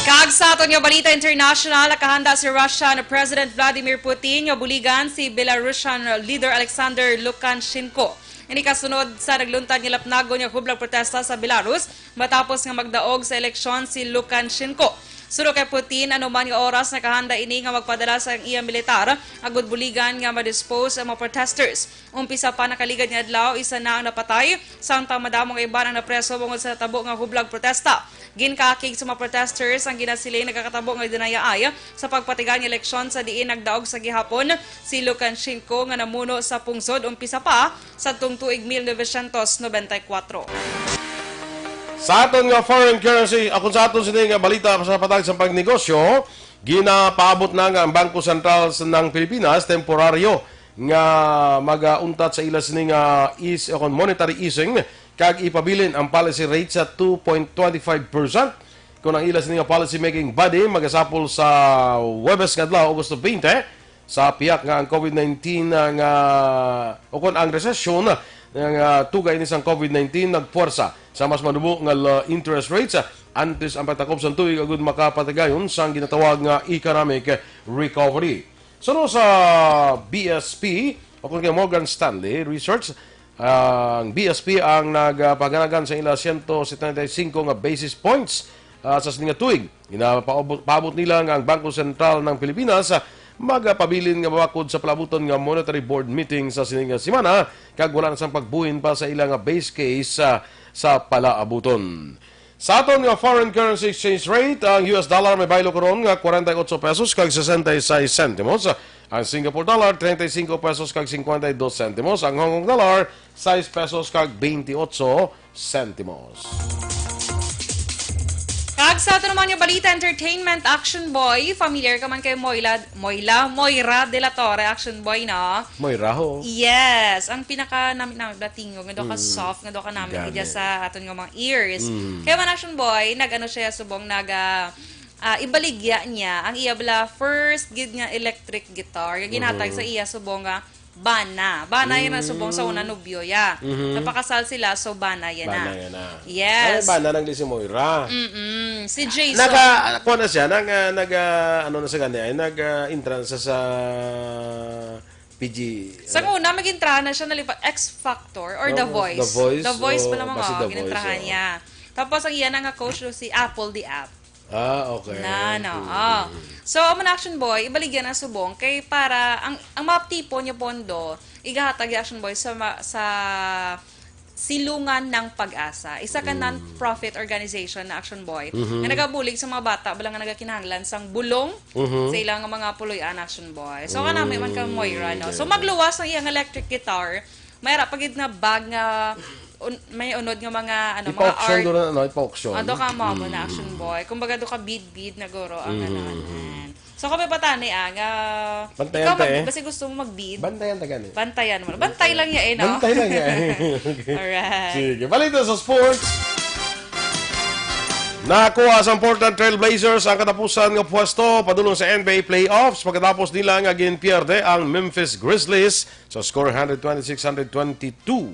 Kag sa aton nga balita international, nakahanda si Russian President Vladimir Putin nga buligan si Belarusian leader Alexander Lukashenko. Ini kasunod sa nagluntad nga lapnagon nga hublag protesta sa Belarus matapos nga magdaog sa eleksyon si Lukashenko. Suno kay Putin, anuman nga oras nakahanda ini nga magpadala sa iya militar agud buligan nga ma-dispose ang mga protesters. Umpisa pa nakaligad nga adlaw, isa na ang napatay, samtang madamo nga iban ang napreso bungod sa natabo nga hublag protesta. Ginkakig sa mga protesters ang ginasiling nagakatabo nga dinayaan sa pagpatigayon nga eleksyon sa diin nagdaog sa gihapon si Lukashenko nga namuno sa pungsod umpisa pa sadtong tuig mil novecientos noventa y cuatro. Sa aton nga foreign currency, akon sa aton sini nga balita sa patag sa pagnegosyo, ginapaabot na nga ang Bangko Sentral sa, ng Pilipinas temporaryo nga magauntat sa ila sini nga ease, o kon monetary easing, kag ipabilin ang policy rate sa two point twenty five percent. Kung ang ila sini nga policy making body magasapol sa Huwebes nga adlaw, Agosto twenty, sa pihak nga ang covid nineteen nga, o kon ang resesyon nga tugay ni sang covid nineteen nagpuwersa sa mas manubo nga la-, interest rates, antes ang pagtakop sang tuig agud makapatigayon sang ginatawag nga economic recovery. Suno sa B S P, o kon kay Morgan Stanley Research, ang B S P ang nagpaganagan sa ila siyento setenta y singko nga basis points, ah, sa sini nga tuig. Ginapaabot, paabot nila nga ang Bangko Sentral ng Pilipinas, ah, magapabilin nga mabakod sa palaabuton nga Monetary Board meeting sa sini nga semana, kag wala na sang pagbuhin pa sa ila nga base case, ah, sa palaabuton. Sa aton nga foreign currency exchange rate, ang U S dollar may baylo karon nga kwarenta y otso pesos kag sesenta y seis sentimos, ang Singapore dollar treinta y cinco pesos kag cincuenta y dos sentimos, ang Hong Kong dollar sais pesos kag veintiocho sentimos. Kag sa ato naman nga balita, entertainment, Action Boy. Familiar ka man kay Moila, Moila, Moira de la Torre, Action Boy, no? Moira ho. Yes, ang pinaka nami-nami ba tingog, nga daw ka Mm. soft, nga daw ka nami Gani. Sa aton nga mga ears. Mm. Kaya man, Action Boy, nag-ano siya subong, nag, ah, ah, ibaligya niya ang iya bala first gid nga electric guitar, nga ginhatag Mhm. Sa iya subong nga bana. Bana yan ang subong sa una Mm. Nobyo ya. Mhm. Napakasal sila, so bana yan na. Bana yan na. Yes. Ay, bana nang si Moira. Mm-mm. Si Jason. Naka, kuha na siya, nang, ah, nag, ah, ano na sa kanya, ay, nag, ah, entrance sa, sa P G. Sa una, mag-entrahan na siya, nalipat, X Factor or The Tapos, Voice. The Voice, The Voice o, pa lamang, basi oh, The Voice, ginintrahan oh. Niya. Tapos, ang iya na nga coach, si Apple the App. Ah, okay. Na, no. Mm, Ah. mm, mm. So, amo na, Action Boy, ibaligya na subong kay para ang, ang mga tipo niya pondo, igahatag ya, Action Boy, sa ma-, sa Silungan ng Pag-asa. Isa ka Mm. Non-profit organization na, Action Boy, Mhm. nga nagabulig sa mga bata bala nga nagakinahanglan sang bulong Mhm. Sa ilang mga puloy-an, Action Boy. So, kanami man ka, Moira, no? So, Mm, okay. Magluwas ang iyang electric guitar, may ara pa gid nga bag nga un-, may unod nga mga, ano, mga Ipa-auction art. Doon, ano, ipa-auction. Ah, do ka mo, amo na, Mm. Action Boy. Kumbaga, do ka bead-bead na guro ang Mm, ano, mm. Ano. So, kami patani, ah, nga Bantayan ikaw ta, mag-, eh. Basi gusto mo mag-bead? Bantayan ta gani. Bantayan mo. Bantay lang ya, eh, no? Bantay lang ya, eh. Okay. Alright. Sige. Balita sa sports. Nakuha sa Portland Trail Blazers ang katapusan nga pwesto padulong sa N B A playoffs pagkatapos nila nga ginpierde ang Memphis Grizzlies sa score hundred twenty-six hundred twenty-two.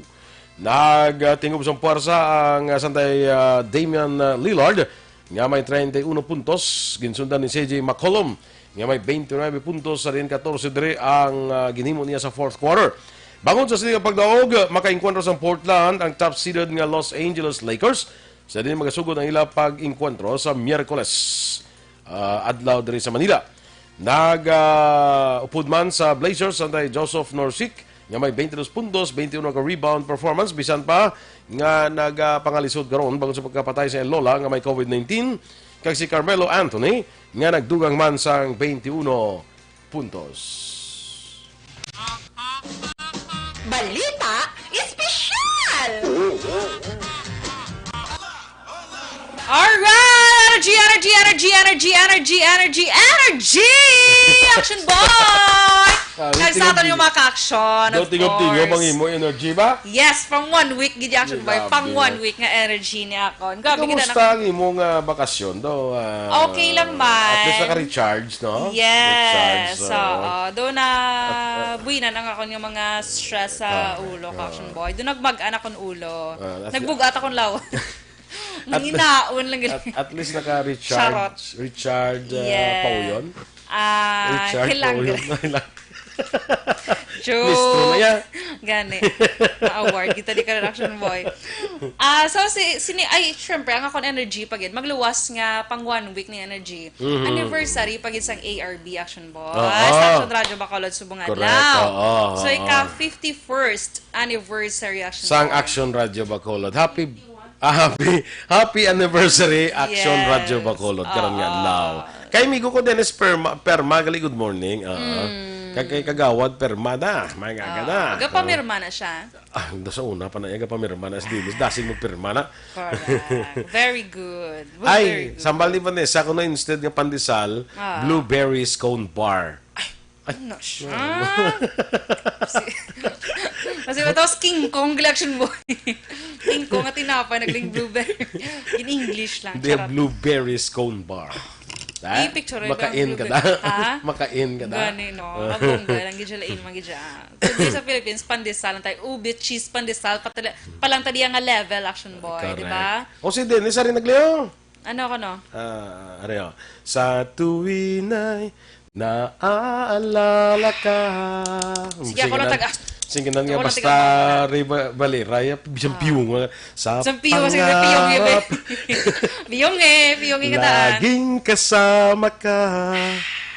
Nagtingob sang puwersa ang, ah, santay, ah, Damian, ah, Lillard nga may treinta y uno puntos, ginsundan ni C J McCollum nga may twenty-nine puntos, sa diin katorse diri ang, ah, ginhimo niya sa fourth quarter. Bangon sa sini nga pagdaog, makaengkwentro sa Portland ang top seeded nga Los Angeles Lakers, sa diin magasugod ang ila pag-engkwentro sa Miyerkules, ah, adlaw diri sa Manila. Nag, ah, upod man sa Blazers, santay Joseph Norsik, nga may twenty-dos puntos, twenty-uno ka rebound performance, bisan pa nga nagapangalisod karon bangod sa pagkapatay sa iya lola nga may covid nineteen, kag si Carmelo Anthony nga nagdugang man sang twenty-uno puntos. Balita espesyal! Alright! Energy, energy, energy, energy, energy, energy, energy, energy! Action boy! Ah, Kag sa aton tingog-tingog. Yung mga ka-action, of Daw tingog-tingog ang course. Imo energy ba? Yes, pang one week, gid, action boy. Grabe, Pang no? One week nga energy ni akon. Grabe, kita Kumusta na ang imong, ah, bakasyon daw? Ah, Okay lang man. At least naka-recharge, no? Yes, Recharge, oo. oo. Doon na At, ah, buwinan ang akon yung mga stress sa Ah, ulo, ah. Action boy. Doon nagmagaan akong ulo. Ah, that's Nagbugat akong lawas. At Nanginaon lang gid. at, at least naka-recharge, Charot. Recharge, uh, Yeah. Pauyon? Ah, Richard hilang Pauyon. gra- Hilang. Joke. Listro na yan. Gani. Ma-award kita di ka action boy. Ah, so si sini ay syempre ang akon energy pa gid magluwas nga pang one week ni energy. Mhm. Anniversary pa gid sang A R B action boy. Oo. Sa Action Radio Bacolod subong Correct. adlaw. Oo, So oo. ika fifty-first anniversary action Sang boy. Action Radio Bacolod. Happy Ah, happy, happy anniversary, Action Yes. Radio Bacolod, karon nga Oo. adlaw. Kay amigo ko Dennis Perma, Perma, gali, good morning. Ah, Mm. kag kay Kagawad Perma na, may nga Oo. gana. Gapamirma na siya. Ah, do sa una pa na iya gapamirma na si Dennis, dasig mo pirma na. Correct. Very good. Well, Ay, very good. Sambal ni Vanessa, kuno instead nga pandesal, Ah. blueberry scone bar. Ay, Ano siya? Si, kasi ba tapos King Kong collection boy? King Kong at tinapay, nagling blueberry. In English lang, Hindi, charot. Blueberry scone bar. Ha? May picture rin Makain ang ka blueberry. da? Ha? Makain ka da? Gani, no? Ah. Abong, gani, ang gidya, lain, man gidya. Kundi sa Philippines, pandesal lang tayo. Ube, cheese, pandesal, patala, palang tadi nga level, action boy, di ba? Correct. O si Dennis, ari nagliyo? Ano ko, no? Ah, ari, oh. Sa tuwinay naaalala ka. Sige, ako lang taga- Sing kinan nga Ako lang basta taga- ri ba-, balera, ya, bisan Ah. piyong, ah, sa Sa piyong, sige, piyong, eh, pangarap. Piyong, eh, piyong, eh, kataan. Laging kasama ka.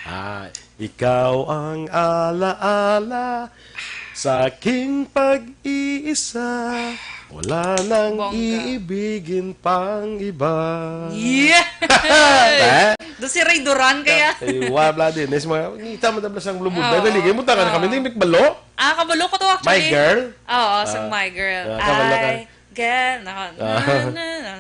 Ah, ikaw ang alaala sa aking pag-iisa. Wala nang Bongga. iibigin pang iba. Yeah! Ba? Do si Ray Duran kaya? Ay, wala din. Is mga, ngita mo tabla sang lubog. Ah. Dahil ligay mo, taka na kami, Ah. hindi balo. Ah, kabalo ko to actually. My girl? Oo, sa Ah. My Girl. Ah, kabalo ka. Ay, girl. Nako. Ah. Na, na, na, na.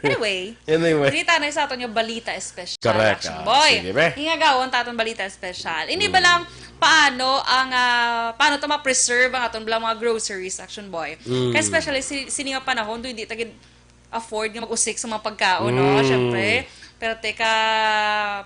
Anyway. Anyway. Dito na sa aton yung balita special, Correct, Action ah. Boy. Sige, be. Hingagawon ta atong balita special. Hindi ba Mm. lang paano ang, ah, paano to ma-preserve ang atong bala mga groceries, Action Boy? Mm. Kaya especially si, sini nga panahon, do hindi ta gid afford nga mag-usik sa mga pagkaon, no? Mm. Siyempre. Pero teka,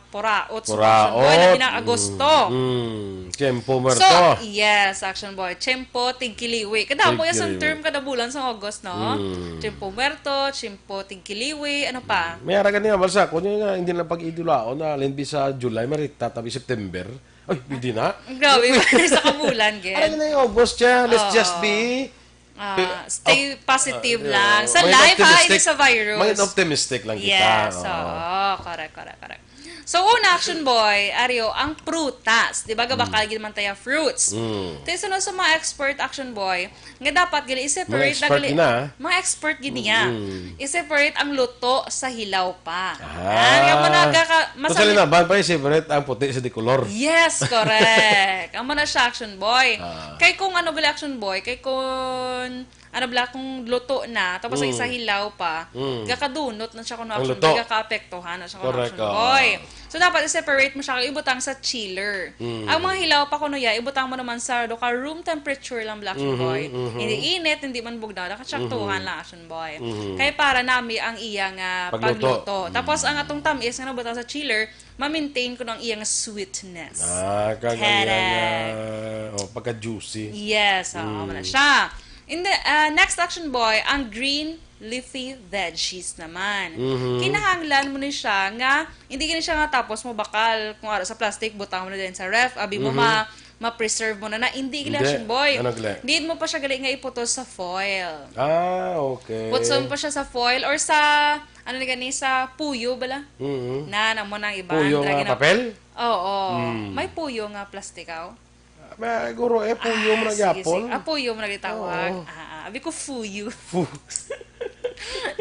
puraot sa Puraot. Action Boy, labi na Agosto. Mm. Mm. Tiempo muerto. So, yes, Action Boy. Tiempo tigkiliwi. Kada mo yung Tigkiliwi. Term, kada bulan sa August, no? Mm. Tiempo muerto, tiempo tigkiliwi, ano pa? May aragan niya, balsa. Kung yun nga, hindi na pag-idulaon na, limbi sa July, marita, tabi September. Ay, hindi na. Grabe, sa kabulan, gid. Ano na yung August siya? Let's Oo. just be Ah, Pe-, stay op-, positive ah, lang. yeah. Sa Maging life, ha, optimistic. Hindi sa virus. Maging optimistic lang kita. Yes, Oo. oo. Correct, correct, correct. So, una, Action Boy, Ario, ang prutas. Di ba, gabakal Mm. gid man tayo fruits. Mm. Tayo sunod sa mga expert, Action Boy, nga dapat gali i-separate Mga na expert gali, gina, ah. Mga expert gid niya. Mm. I-separate ang luto sa hilaw pa. Ah. Ah, nga mo na gaka-, Kung masali- sa linaban pa, i-separate ang puti sa di kolor. Yes, correct. Amo na siya, Action Boy. Ah. Kay kung ano gali, Action Boy, kay kung ano bala, kung luto na, tapos ang Mm. isa hilaw pa, Mm. gakadunot na siya kung Ang action luto. Boy, gakaapektuhan na siya kung Correct, action ah. Boy. So, dapat i-separate mo siya, ibutang sa chiller. Mm. Ang mga hilaw pa kuno ya, ibutang mo naman sa do ka room temperature lang bala, action Mhm, boy. mhm. Hindi init, hindi man bugnaw, nakatsaktuhan Mhm. lang, action boy. Mhm. Kay para nami ang iya nga Pagluto. pagluto. Tapos, Mm. ang atong tamis nga nabutang sa chiller, ma-maintain kuno ang iya nga sweetness. Ah, kag ang iya Tada! nga, oh, pagka-juicy. Yes, oo, Mm. wala siya. In the, ah, next, action boy, ang green leafy veggies naman. Mhm. Kinahanglan mo ni siya nga, hindi gani siya nga tapos mo bakal, kung ara sa plastic, butang mo na din sa ref, abi mo Mhm. ma-, ma-preserve mo na na. Hindi gani, Hindi. action boy. Ano gali? Need mo pa siya gali nga iputos sa foil. Ah, okay. Putson pa siya sa foil or sa, ano na gani, sa puyo bala? Mhm. Na, na mo nang iba. Puyo Lagi nga na papel? Oo. Mm. May puyo nga plastikaw. Ah, guro, eh, puyo mo Ah, na sige, gyapon. sige. Ah, puyo mo na gitawag. Oo. Ah, ah, abi ko fuyo. Fu-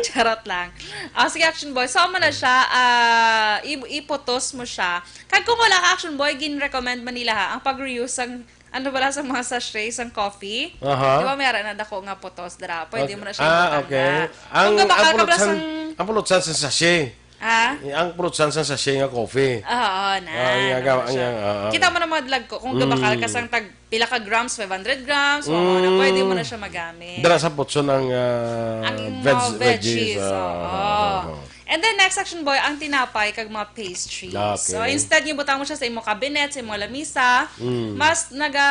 Charot lang. Ah, sige, action boy. So, amo na siya, ah, i-, iputos mo siya. Kag kung wala ka, action boy, gin-recommend man nila, ha, ang pag-reuse sang, ano bala, sa mga sachet, sang coffee. Aha. Di ba, may ara na dako nga putos, dira. Pwede Okay. mo na siya Ah, ibutang okay. na. Ang, Kung gabakal ang ka bala pulutsan, sang ang pulutsan sa sachet. Ha? Ang fruit sans sa sachet nga coffee. Oo, na. Ah, ang yaga-, ang Ano siya? yaga-, ah, ah. Kita mo na mga dalag ko, kung gabakal ka Mm. sang tag pila ka grams, five hundred grams, oo, na Mm. pwede mo na siya magamit. Dala sa putson ang, ah, Ang veg-, mga veggies, veggies, ah, oo. ah, ah, ah. And then next, Action Boy, ang tinapay kag mga pastries. Okay. So, instead nga butang mo siya sa imong cabinet, sa imong lamisa, Mm. mas naga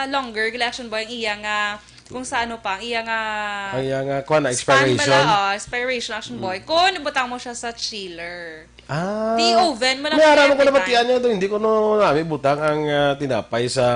longer, gali, Action Boy, ang iya nga, kung sa ano pa, ang iya nga Ang iya nga, kuwan na, span expiration. bala, oh, expiration, Action Mm. Boy. Kung ibutang mo siya sa chiller. Ah. Di oven mo lang May aram ko every na time. batian niya to. Hindi ko no nami butang ang, ah, tinapay sa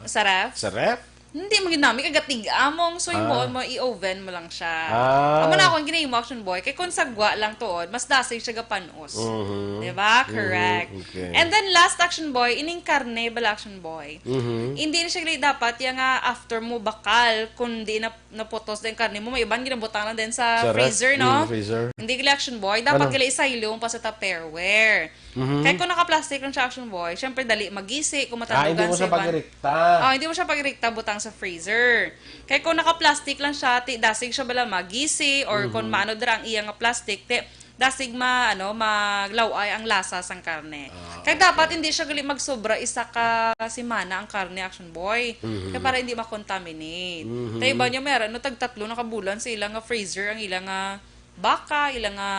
Sa ref? sa ref. Hindi mo ginami kagatig among so Ah. mo i-oven mo lang siya. Ah. Amo na akong ginahimo, Action Boy, kay kung sagwa lang tuod, mas dasig siya gapanos. Mhm. Di ba? Mhm. Correct. Okay. And then last, Action Boy, ining karne bala, Action Boy. Mhm. Hindi na siya gali dapat yang, ah, after mo bakal, kung di na naputos din karne mo, may iban ginabutang lang din sa Sa ref? freezer, no? Mm, freezer. Hindi gali, Action Boy. Dapat Ano? gali isaylo pa sa Tupperware. Mhm. Kay kung naka-plastic lang siya, Action Boy, syempre dali magisi kung Ah, hindi matanugan mo sa siya iban. pagirikta. Oh, hindi mo siya pagirikta, butang sa freezer. Kay kung naka-plastic lang siya, ti dasig siya bala magisi or kung Mhm. maano dira ang iya nga plastic, ti dasig ma-, ano, maglaw-ay ang lasa sang karne. Ah, Kay okay. dapat hindi siya gali magsobra isa ka semana ang karne, Action Boy. Mhm. Kay para hindi ma-contaminate. Mhm. Kay iba niya, may ara, no, tag tatlo na ka bulan sa ila nga freezer ang ila nga baka, ila nga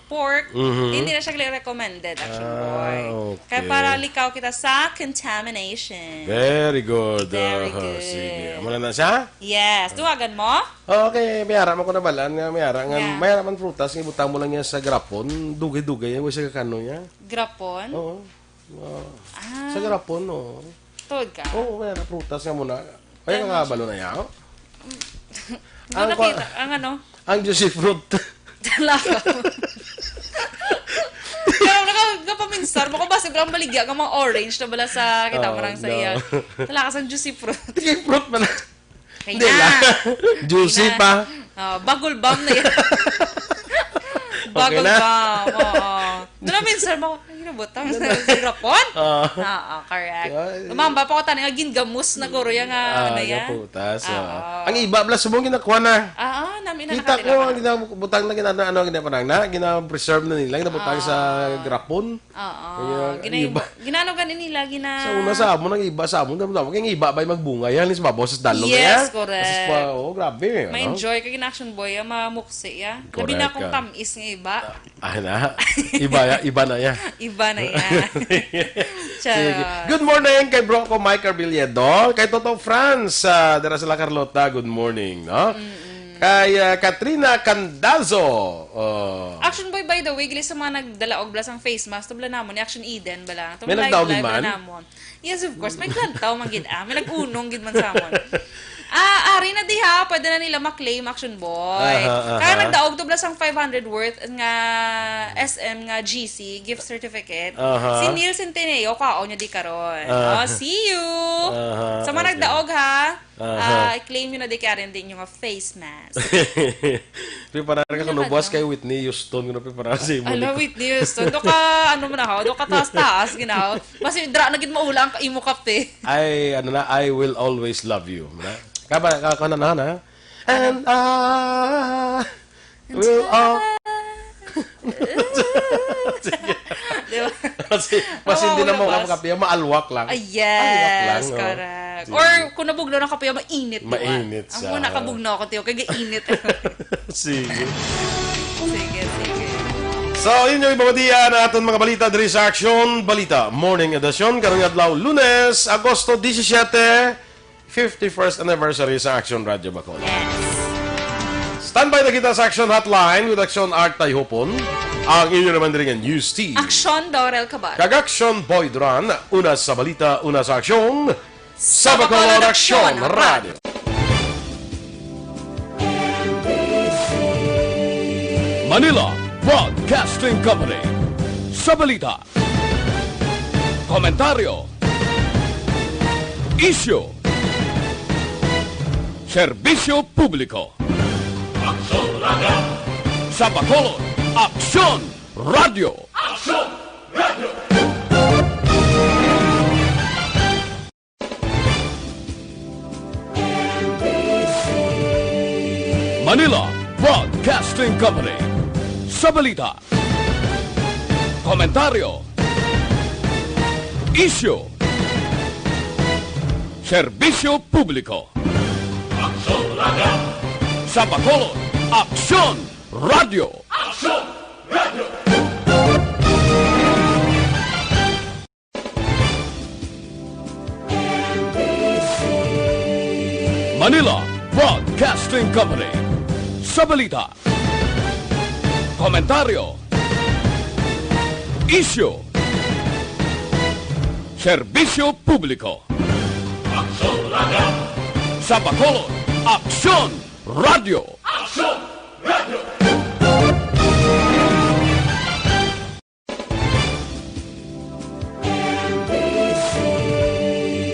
pork. Mhm. Hindi na siya gali recommended, Action Ah, Boy. Kay okay. para likaw kita sa contamination. Very good. Very Aha, good. sige. Amo na na siya? Yes. Tuwagan mo? Okay, may ara man ko nabalaan nga, may ara nga, Yeah. may ara man prutas nga ibutang mo lang niya sa grapon, dugay-dugay, way sa kakano niya. Grapon? Oo. Oo. Ah. Sa grapon, oo. Tuod ka? Oo, may ara prutas nga muna. Kaya Ganun ka kabalo na niya, oh? Doon Ang nakita, kwa-, ang ano? ang juicy fruit. Talaga. Pero naka-, nakapaminsar mo ko ba, sobrang baligya nga mga orange na bala sa kita Oh, mo lang sa no. iya. Talaga sa juicy fruit. Juicy fruit man. Kaya Hindi na. lang. Juicy Kaya na. pa. Oh, bagol bomb na yan. Okay Bagol na. bomb, oo. Doon namin, sir, mako, ay, nabutang sa, sa grapon? Oo. Oo, correct. Ay. Tumamba pa ko, tani, nga gingamus na guro, yung, ah, Ah, ano nga yan? prutas, Oo. ah. Ang iba, bala, subong ginakuha na. Ah, ah, namin na Kita nakatira ko, ka. ang ginabutang na, gina-, ano, ginapanang na, gina-preserve na nila, ginabutang sa Ah. grapon. Oo. Kaya, Gina-, iba. ginano gani nila, gina- Sa una sa amon, ang iba sa amon, damo-damo. Kaya ang iba ba'y magbunga yan, sa babaw, sa dalom Yes, yan. correct. Sa pa, oh, grabe, ano? Ma-enjoy ka, gina-action boy, ah, mamuksi, ah. Labi Correct na akong ka. tamis nga iba. Ah, na. Iba, ya, iba na, ya. Iba na, ya. Sige. Charot. Good morning kay bro ko, Mike Arbiliedo. Kay Toto Franz, ah, dira sila Carlota, good morning, no? Mm-mm. Kay, ah, Katrina Candazo. Oh. Action boy, by the way, gali sa mga nagdala og bala sang face mask, tubla namon ni Action Eden bala. May Tubla nagdaog live man? bala namon. Yes, of course. May glantaw man gid, ah. May nag-unong gid man sa amon. Ah, ari na diha, pwede na nila ma-claim, Action boy. Aha, aha. Kaya nagdaog tubla sang five hundred worth nga S M nga G C gift certificate. Aha. Si Neil Centineo, kwaon niya di karon. Ah. Oh, see you. Aha, Sa mga okay. nagdaog, ha? Aha. Ah, i-claim nyo na di kaya rin din yung face mask. Preparar ka Ano kuno, ba boss, to? kay Whitney Houston, kuno preparar sa imo Ala, ni Whitney Houston. Do ka, ano mo na, ha? Do ka taas-taas, ginaw. Basi, dra na gid maula ang imo kape. Ay, ano na, "I will always love you." Na? Kaba, ka, ka, na, na, na? Ano? And I will al- Di ba? Kasi, mas hindi na mo Mawawala, boss. kapakapiya, maalwak lang. Ah, yes, Alwak lang, oh. correct. Sige. Or kung nabugnaw na kape, mainit, di ba? Mainit Ang siya. muna kabugnaw ako, tiyo, kaya init. Sige. Sige, sige. So, yun yung ibabadiya na aton mga balita diri sa Action Balita Morning Edition. Karong adlaw, Lunes, Agosto disisiete, fifty-first anniversary sa Action Radio Bacolod. Yes. Standby na kita sa Action Hotline with Action Art Tayhopon. Ang inyo naman diri nga news team. Action Dorel Cabar. Kag Action Boy Duran, una sa balita, una sa aksyon, sa Bacolod Action Radio. Manila Broadcasting Company. Sa balita, komentaryo, isyu, serbisyo publiko. Aksyon Radio. Sa Bacolod, Aksyon Radio. Aksyon Radio. Manila Broadcasting Company. Sa balita, Komentaryo. Isyu. Serbisyo publiko. Aksyon Radio. Sa Bacolod, Aksyon Radio. Aksyon Radio. Manila Broadcasting Company. Sa balita, komentaryo, isyu, serbisyo publiko. Aksyon Radio. Sa Bacolod, Aksyon Radio. Aksyon